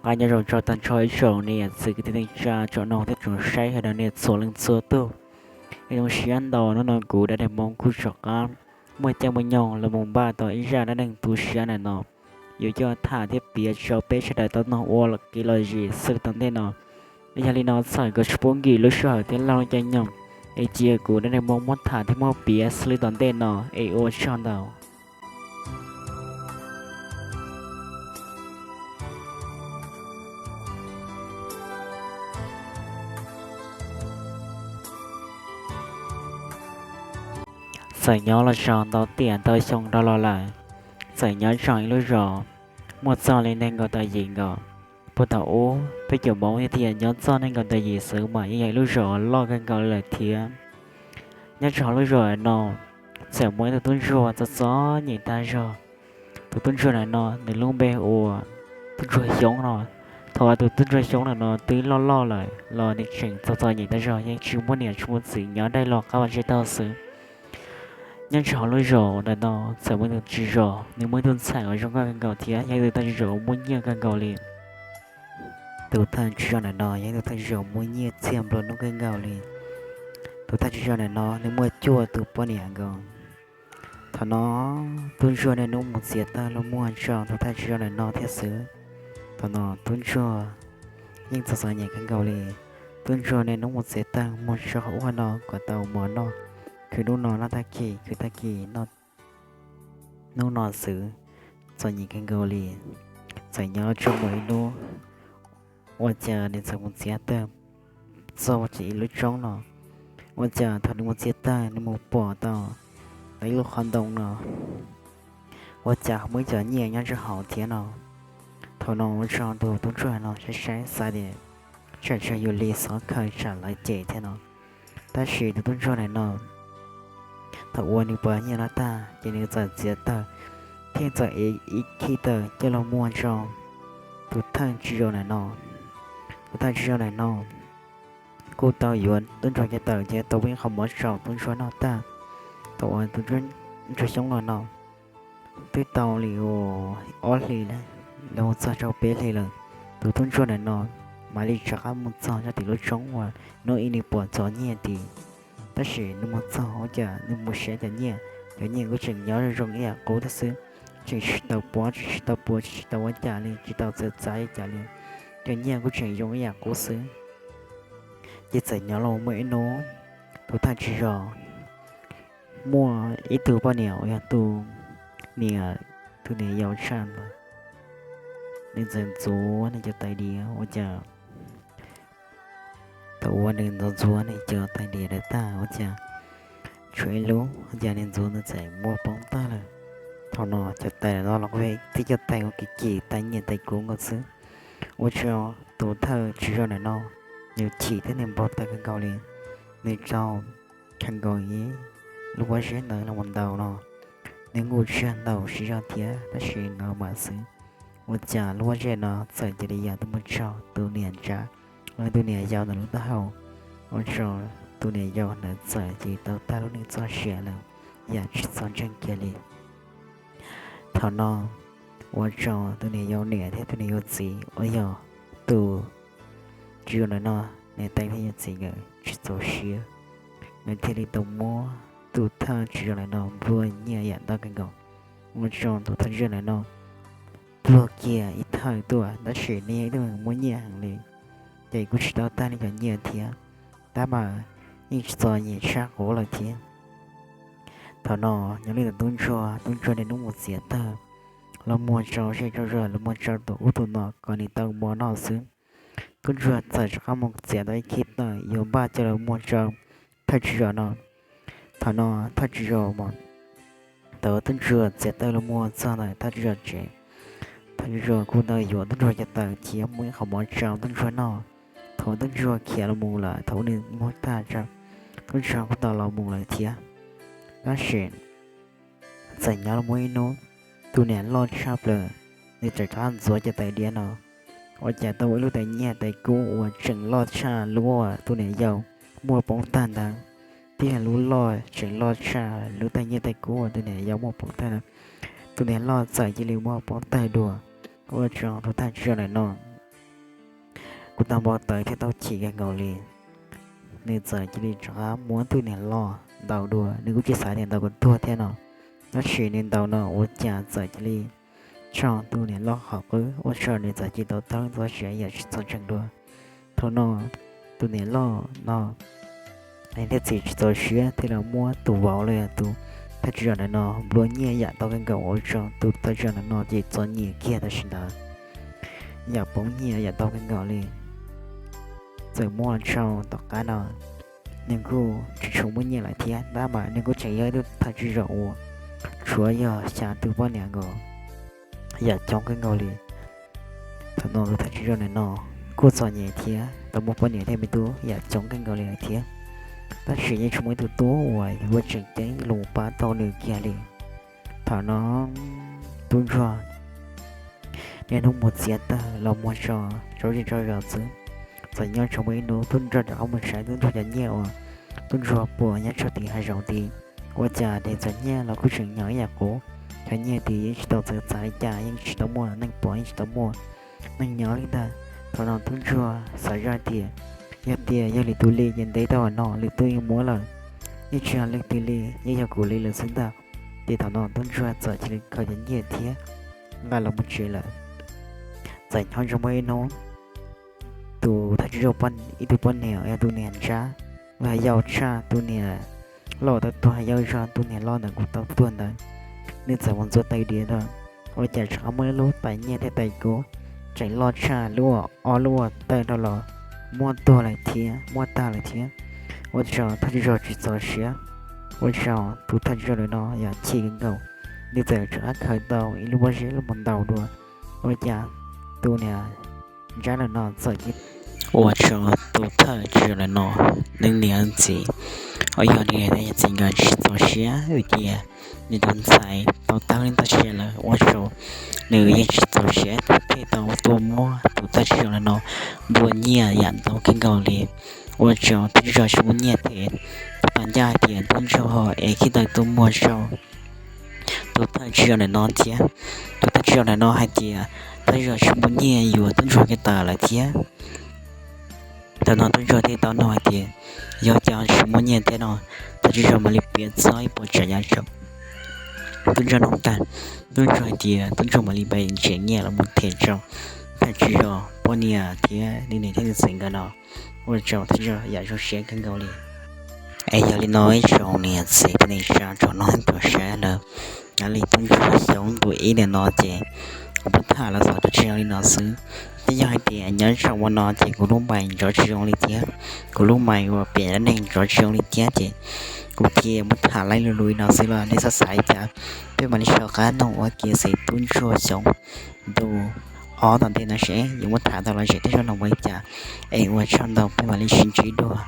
Qab nyob zoo tso tag nrho ib tsoom niam txiv kwv tij neej tsa tsoom noog thiab tsoom saib hais rau nej txhua leej txhua tug. Zoo siab ntau hnub no kuv Dab Neeg Hmoob kuj rov qab muaj caij muaj nyoog los mus npaj tau ib zaj dab neeg tu siab ntawm no yuav coj tham thiab piav rau peb sawv daws tau mloog ua kev lom zem xws li tom ntej no. Yog li no txawm kom tsis pub nkim lub sij hawm thiab laj lub caij nyoog, es cia kuv Dab Neeg Hmoob muab tham thiab muab piav xws li tom ntej no es ua tsaug ntau. Txawm nyob los tau ntau tiam ntau xyoo dhau los lawm, txawm nyob tsoom ib lub zos muaj txog li nees nkaum tawm yim nkaus. Puag thaum ub peb cov Hmoob tiag tiag nyob txog nees nkaum tawm yim xwb mas yeej yog ib lub zos loj kawg nkaus li lawm thiab. Nyob rau hauv lub zos no txawm muaj ib tug tub ntsuag txom txom nyem tag zog. Tus tub ntsuag ntawm no nws lub npe hu ua Tub Ntsuag Xyoob no. Thaum uas tus tub ntsuag Xyoob ntawm no twb loj loj lawm los nws tseem txom txom nyem tag zog, yeej tsis muaj niam tsis muaj txiv, nyob dai los qab vaj tsev taug xwb. Nyob rau hauv lub zos ntawm no txawm muaj ib tug tswv zos, nws muaj ib tug ntxhais uas zoo nkauj kawg nkaus thiab yog ib tug thawj tswv zos uas muaj nyiaj kawg nkaus li. Tus thawj tswv zos ntawm no yog ib tug thawj tswv zos muaj nyiaj txiag nplua nuj kawg nkaus li. Tus thawj tswv zos ntawm no nws muaj cuaj tus poj niam nkaus. Thaum no tub ntsuag niaj hnub mus txiav tawg los muag rau tus thawj tswv zos ntawm no thiab xwb. Thaum no tub ntsuag yeej txom txom nyem kawg nkaus li. Tub ntsuag niaj hnub mus txiav tawg muag rau hauv vaj no kom tau mov noj, khwv hnub no noj tag kis, khwv tag kis noj hnub no xwb, txom nyem kawg nkaus li. Txawm nyob tso muaj ib hnub, ua cas nws txawm mus txiav tawg txog ib lub roob no. Ua cas thaum nws mus txiav tawg nws mus pom tau ib lub qhov ntoo no, ua cas muaj ib co nyiaj nyob rau hauv thiab no. Thaum no ua rau tus tub ntsuag no saib saib xav tias tsam tseem yuav li xov khaws tsam lawv cem thiab no. Tab sis tus tub ntsuag ntawm no thaum uas nws pom nyiaj no tag ces nws txawm txiav tawg thiab txawm ev ib khib tawg coj los muag rau tus thawj tswv zos ntawm no. Tus thawj tswv zos ntawm no kuj tau yuav tub ntsuag cov tawm thiab tau pub qhov mov rau tub ntsuag noj tag. Thaum uas tus ntsuag Xyoob no no twb tau li ob hlis los mus txog rau peb hlis lawm, tus tub ntsuag ntawm no mam li rov qab mus txog rau tim lub roob uas hnub ib nws pom txog nyiaj tid. Tab sis nws mus txog ua cas nws mus saib cov nyiaj, cov nyiaj kuj tseem nyob zoo ib yam qub thiab xwb, tseem tsis tau puas, tseem tsis tau puas, tseem tsis tau ua cas li, tsis tau txawv txav li cas li. Cov nyiaj kuj tseem zoo ib yam qub xwb. Ces txawm nyob los muaj ib hnub, tus thawj tswv zos muaj ib tug poj niam uas yog tus niam, tus niam yau tshaj ntawd, nws txawm ntxuav nws cov tais diav ua cas thaum uas nws ntxuav ntxuav nws cov tais diav ntawd tag ua cas tshuav ib lub ua cas nws ntxuav ntawd txawm muab poob tag lawm. Thaum no cov tais ntawd los kuj yog tib cov tais uas kim kim tais nyiaj tais kub nkaus xwb. Ua rau tus thawj tswv zos ntawm no nws chim thiab nws npau taws kawg nkaus li. Nws rau khaws nkaus ib lub pob zeb ntawd los mus ntaus no, nws nkuj tsis yog ntaus siv zog thiab tab sis ntaus mam xwb. Ua cas lub pob zeb no txawm cia li yam tuaj mus raug tus niam ntsa, los tus niam yau ntawd lub taub hau, ua rau tus niam yau ntawd txawm cia li tau tag lub neej txoj sia lawm yam tsis txaus ntseeg kiag li. Thaum no ua rau tus niam yau niam thiab tus niam yau txiv uas yog tus tswv zos ntawm no niam tais thiab yawm txiv nkawd tsis txaus siab, nkawd thiaj li tau muab tus thawj tswv zos ntawm no nplua nyiaj yam ntau kawg nkaus. Ua rau tus thawj tswv zos ntawm no pluag kiag ib thawj tuaj tab sis nws yog ib tug muaj nyiaj heev li, ces kuj tsis tau tag nws cov nyiaj thiab, tab mas yeej tsis txom nyem tshaj qub lawm thiab. Thaum no nyob li ntawm tub ntsuag, tub ntsuag niaj hnub mus txiav tawg los muag rau zej rau zos, los muag rau tus ub tus no kom nws tau mov noj xwb. Tub ntsuag txawm rov qab mus txiav tau ib khib tawg yuav npaj coj los muag rau thawj tswv zos no. Thaum no thawj tswv zos mas thaum tub ntsuag txiav tawg los muag txog ntawm thawj tswv zos tsev, thawj tswv zos kuj tau yuav tub ntsuag cov tawm thiab muab ib qho mov rau tub ntsuag noj. Thaum tub ntsuag khiav los mus lawm, thaum nws muag tag rau, tub ntsuag kuj tau los mus lawm thiab. Tab sis txawm nyob los muaj ib hnub, tus niam loj tshaj plaws nws txawm rov qab ntxuav cov tais diav no, ua cas tau ib lub tais nyiaj tais kub uas tseem loj tshaj lub uas tus niam yau muab poob tag ntawd, thiab lub loj tseem loj tshaj lub tais nyiaj tais kub uas tus niam yau muab poob tag ntawd. Tus niam loj txawm cia li muab poob tag dua, ua rau tus thawj tswv zos ntawm no kuv tau npau taws thiab tau chim kawg nkaus li. Nws txawm cia li rov qab muab tus niam loj ntaus dua, nws kuj tsis xav tias ntaus kom tuag thiab no, tab sis nws ntaus no ua cas txawm cia li tso tus niam loj qhov qwb ua rau nws txawm cia li tau tawg txoj sia yam tsis txaus ntseeg dua. Thaum no tus niam loj no thiaj txiav tsis txaus siab thiaj li muab tus vauv los yog tus thawj tswj zos ntawm no nplua nyiaj yam ntau kawg nkaus ua rau tus thawj tswj zos ntawm no ces txom nyem kiag tam sim ntawd, yam poob nyiaj yam ntau kawg nkaus li. Txawm muaj tsaug tom qab no nws kuj tsis tshua muaj nyiaj lawm thiab, tab mas nws kuj tseem yog ib tug thawj tswj zos uas tshuav yog xya tus poj niam nkaus, yam coob kawg nkaus li. Thaum no tus thawj tswj zos ntawm no kuj txom nyem thiab tau muaj poj niam thiab me tub yam coob kawg nkaus li lawm thiab, tab sis yeej tsis muaj ib tug tub uas yuav tseem ceeb los pab tau nws kiag li. Thaum no tub ntsuag niaj hnub mus txiav tawg los muag tso rau zej rau zos xwb. Txawm nyob tso muaj ib hnub tub ntsuag rov qab mus saib tub ntsuag cov nyiaj uas tub ntsuag puag nyob tso tim hav zoov tid, ua cas tes txom nyem los kuj tseem nyob ib yam qub. Cov nyiaj tid yeej tsis tau txawv txav li cas, yeej tsis tau muaj neeg pom, yeej tsis tau muaj neeg nyob li ntag. Thaum no tub ntsuag xav zoj tias yog tias yog lwm tus li ces ntev tau no lwm tus yeej muab lawm, yeej tsis yog leej twg li, yeej yog kuv li lawm xwb ntag. Ces thaum no tub ntsuag txawm cia li khaws cov nyiaj thiab nqa los mus tsev lawm. Txawm nyob tso muaj ib hnub tus thawj tswj zos ib tug poj niam yog tus niam ntsab, yau tshaj tus niam loj tau tuag, yau zog tus niam loj ntawd kuj tau tuag ntawd, nws txawm mus ntxuav tais diav rau, ua cas rov qab muaj ib lub tais nyiaj thiab tais kub tseem loj tshaj lub uas ob lub uas tawg rau los muab tuag lawm thiab, muab tag lawm thiab. Ua rau thawj tswj zos tsis txaus siab, ua rau tus thawj tswj zos ntawm no yam chim kawg nkaus, nws txawm rov qab khaws tau ib lub pob zeb los mus ntaus dua, ua cas tus niam ntsab ntawm no txawm cia ua rau tus thawj tswj zos ntawm no, nws niam txiv, uas yog nws niam thiab yawm txiv nkawd tsis txaus siab vim tias nws tus ntxhais tau tawg li ntawd sia lawm, ua rau nws yeej tsis txaus siab thiaj tau tuaj muab tus thawj tswj zos ntawm no nplua nyiaj yam ntau kawg nkaus li, ua rau thawj tswj zos tsis muaj nyiaj thiab, tau nco hais tias tub ntsuag es thiaj tau tuaj muag rau tus thawj tswj zos ntawm no thiab. Tus thawj tswj zos ntawm no hais tias thawj tswj zos tsis muaj nyiaj yuav tub ntsuag kiag tas lawm thiab. Thaum no tub ntsuag thiaj tau nug hais tias, yog cas tsis muaj nyiaj thiab no? Thawj tswj zos mam li piav txog ib puas tsav yam rau tub ntsuag nug tag, tub ntsuag hais tias tub ntsuag mam li npaj ntsiav nyiaj los mus them rau thawj tswj zos poj niam thiab nws niam thiab nws txiv nkawd no, ua rau thawj tswj zos yam zoo siab kawg nkaus li. Es yog li no ib tsoom niam txiv kwv tij neej tsa tsoom mloog thiab tsoom saib ntawd, nyob li tub ntsuag xyoo ntu ib ntawm no ces kuv muab tham los xaus rau tsis zoo li no xwb. Twb yog hais tias nyob zoo ua no ces kuv lub mais nrov tsis zoo li thiab, kuv lub mais uas piav dab neeg nrov tsis zoo li thiab ces kuv thiaj muab tham laib lug lug li no xwb los nej txhob xav li cas. Peb mam li sib qab noog ua kev xwm tub ntsuag xyoo ntu ob tom ntej no seb yuav muab tham tau los zem tej zaum no ua li cas. Es ua tsaug ntau, peb mam li sib ntsib dua.